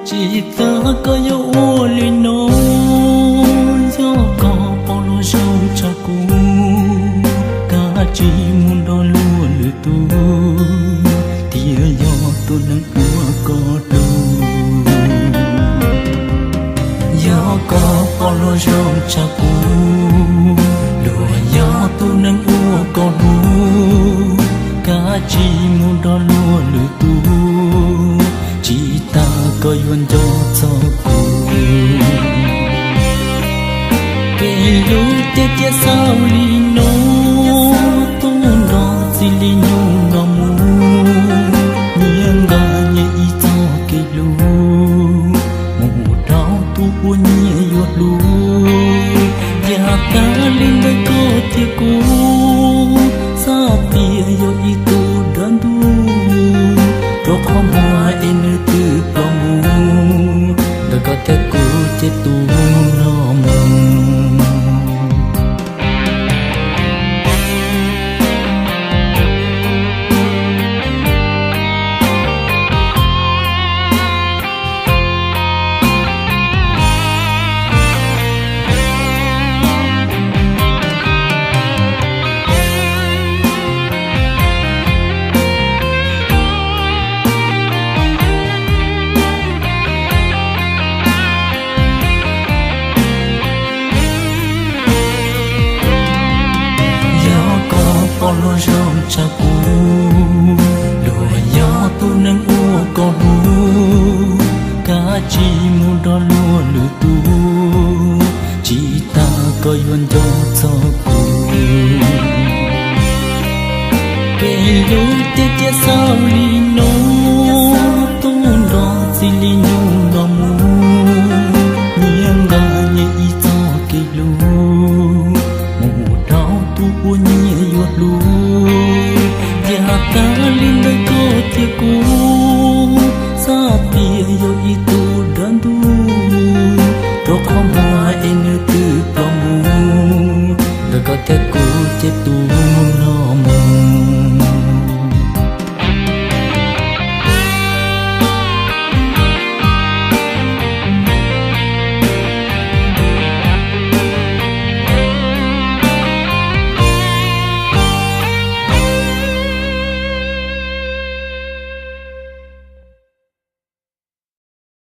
Tsis tas koj yuav ua li no, yog koj pom los zoo tshaj kuv, kav tsij mus nrog luag lwm tus, thiaj yog tus neeg uas koj hlub. Yog koj pom los zoo tshaj kuv, luag yog tus neeg uas koj hlub, kav tsij mus nrog luag lwm tus, tsis tas koj yuav nco txog kuv. Kev hlub ces cia xav li no, tub nrog txiv li nyuj nrog mus, nyias nqa nyias ib txoj kev hlub, mus dhau tus uas nyias yuav hlub. Yam tag li ntawd koj thiab kuv, xav tias yog ib tug dab ntub, rau qhov muag es nws twb ploj mus, ntawm koj thiab kuv ces tus no mus. Yog koj pom los zoo tshaj kuv, luag yog tus neeg uas koj hlub, kav tsij mus nrog luag lwm tus, tsis tas koj yuav nco txog kuv. Kev hlub ces cia xav li